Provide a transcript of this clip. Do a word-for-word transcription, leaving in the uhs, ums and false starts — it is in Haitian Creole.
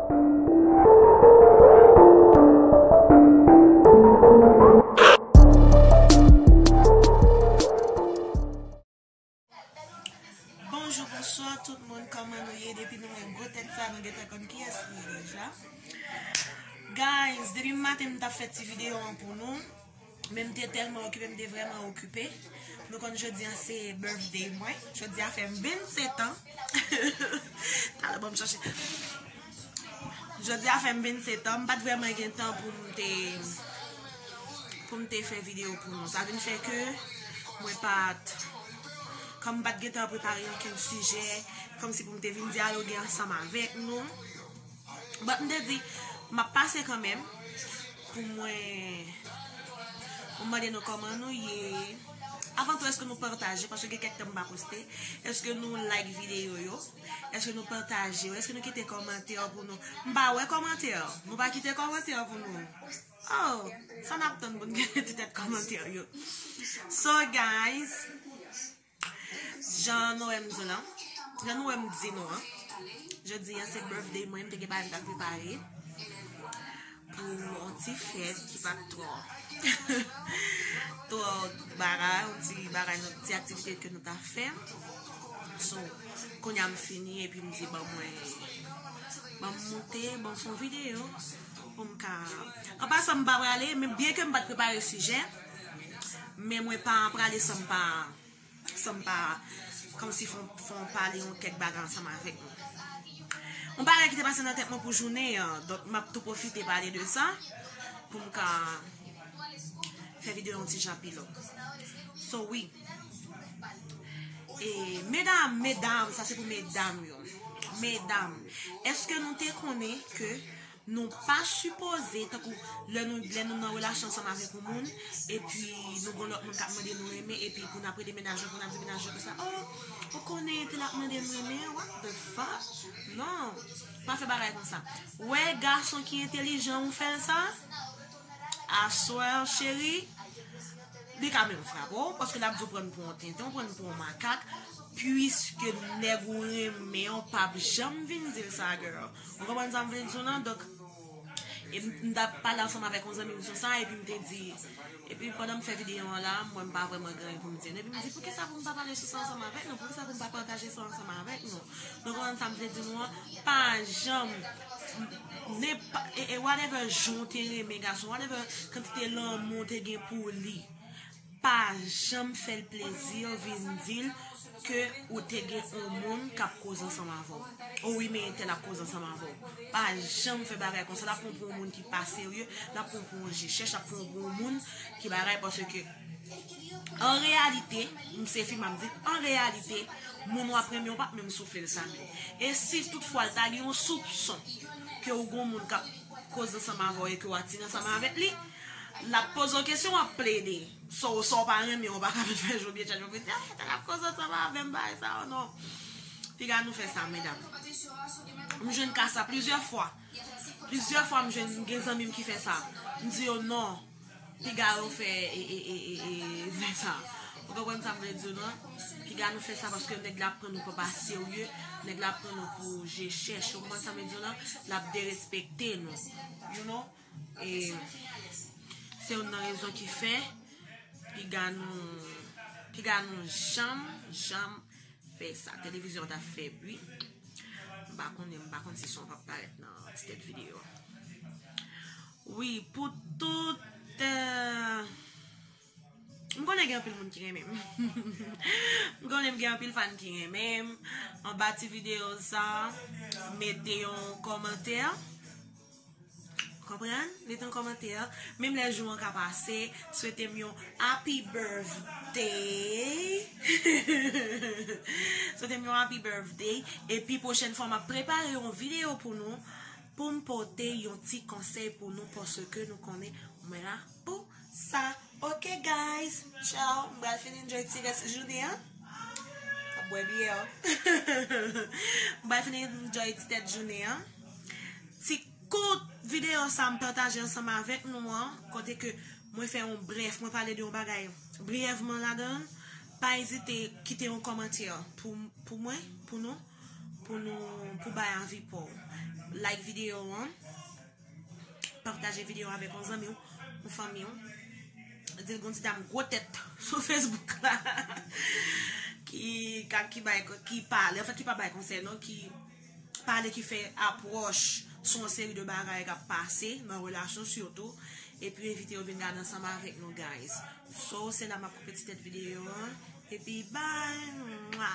Bonjou, bonswa tout moun, kòman nou ye? Depi nou wè gwo tèt sa, nou gentan konn kiyès li ye deja. Guys, depi maten m t ap fè ti videyo an pou nou, men m te tèlman okipe, m te vrèman okipe. Nou konn jodi a se birthday mwen. Jodi a fè m vennsetan. Talè ban m chache. Jodi a fè m vennsetan, m pa t vrèman gen tan pou m te pou m te fè videyo pou nou. Sa vin fè ke mwen pa t kòm m pa t gentan prepare okenn sijè, kòmsi pou m te vin dyaloge ansanm avèk nou. But m te di, m ap pase kanmenm pou mwen pou m mande nou kòman nou ye. Avan tou, èske nou pataje, paske gen kèk tan m pa poste? Èske nou like videyo yo? Èske nou pataje yo? Èske nou kite kòmantè pou nou? M pa wè kòmantè. Nou pa kite kòmantè pou nou. Oh, sa n ap tann pou n gen ti tèt kòmantè yo. So, guys, jan nou wè m di lan, jan nou wè m di nou an, jodi a se birthday mwen, m te gen bagay m t ap prepare pou yon ti fèt ki pa t twò, twò bagay, yon ti bagay, yon ti aktivite ke nou ta fè. So, kounye a m fini, epi m di, ban mwen, ban m moute, ban m fè yon videyo pou m ka. An pasan, m pa prale, men byen ke m pa t prepare sijè, men mwen pa prale san m pa, san m pa, kòmsi fè yon, fè yon pale yon kèk bagay ansanm avèk nou. Yon bagay ki te pase nan tèt mwen pou jounen an, donk m ap tou pwofite pale de sa pou m ka fè videyo yon ti jan pi long. So, wi. E, medam, medam, sa se pou medam yo. Medam, èske nou te konnen ke nou pa sipoze, tankou lè nou, lè nou nan relasyon ansanm avèk yon moun, epi nou gon lòt moun k ap mande nou renmen, epi pou n ap rele mennaj yo, pou n ap di mennaj yo konsa, oh, ou konnen tèl ap mande m renmen, what the fuck? Non, pa fè bagay konsa. Wè gason ki entèlijan ou fè l sa, aswè, cheri, li ka menm frape w, paske l ap di w pran l pou yon tenten, w pran l pou yon makak, piske nèg ou renmen an p ap janm vin di l sa, girl. Ou konprann sa m vle di w lan? Donk, e m, m t ap pale ansanm avèk yon zanmi m sou sa, epi m te di, epi pandan m fè videyo an la, m wè m pa vrèman gen anyen pou m di. Epi m di, poukisa pou m pa pale sou sa ansanm avèk nou? Poukisa pou m pa pataje sa ansanm avèk nou? Nou konprann sa m vle di nou an? Pa janm, nenpò, e, e whatever jan w te renmen gason, whatever kantite lanmou w te gen pou li, pa janm fè l plezi vin di l ke ou te gen yon moun k ap koze ansanm avè w. O wi, men entèl ap koze ansanm avè w. Pa janm fè bagay konsa. L ap pran w pou yon moun ki pa serye, l ap pran w pou yon je chèch, l ap pran w pou yon moun ki bagay, paske an reyalite, m se fi m ap di, an reyalite, moun w ap renmen w p ap menm soufle l sa menm. E si toutfwa l ta gen yon soupson ke ou gon moun k ap koze ansanm avè w e ke w atire ansanm avèk li, l ap poze w kesyon, w ap plede. Sa w, sa w pa renmen, w pa ka vin fè jodi a, chak jou pou di, ah, entèl ap koze ansanm avè m, bagay sa yo, non. Piga nou fè sa, medam. M jwenn ka sa plizyè fwa. Plizyè fwa m jwenn, m gen zanmi m ki fè sa. M di yo non. Piga yo fè, e, e, e, e, e, fè sa. Ou konprann sa m vle di w lan? Piga nou fè sa paske nèg la ap pran nou pou pa serye, nèg la ap pran nou pou je chèch. Ou konprann sa m vle di w lan? L ap derespekte nou. You know? E se youn nan rezon ki fè piga nou, piga nou janm, janm fè sa. Televizyon an t ap fè bri. M pa konnen, m pa konn si son p ap parèt nan ti tèt videyo a. Wi, pou tout, eh, m konnen gen anpil moun ki renmen m. M konnen m gen anpil fan ki renmen m. Anba ti videyo sa, mete yon kòmantè. Konprann? Mete yon kòmantè. Menm lè jou an ka pase, swete m yon happy birthday. Swete m yon happy birthday. Epi pwochèn fwa, m ap prepare yon videyo pou nou, pou m pote yon ti konsèy pou nou, paske nou konnen mwen la pou sa. Ok, guys. Ciao. M pral fin enjoy ti rès jounen an. Ap bwè byè. M pral fin enjoy ti tèt jounen an. Ti kout videyo sa m pataje ansanm avèk nou an, kote ke mwen fè yon brèf, mwen pale de yon bagay briyèvman ladan l. Pa ezite kite yon kòmantè pou, pou mwen, pou nou, pou nou, pou bay avi pa w. like videyo an, pataje videyo avèk yon zanmi w, yon fanmi w. Di l gon ti dam gwo tèt sou Facebook la ki ka ki bay ki pale, anfèt ki pa bay konsèy non, ki pale, ki fè apwòch sou yon seri de bagay k ap pase nan relasyon sitou, epi envite yo vin gade ansanm avèk nou, guys. So, se la m ap koupe ti tèt videyo an, epi bye! Mwa!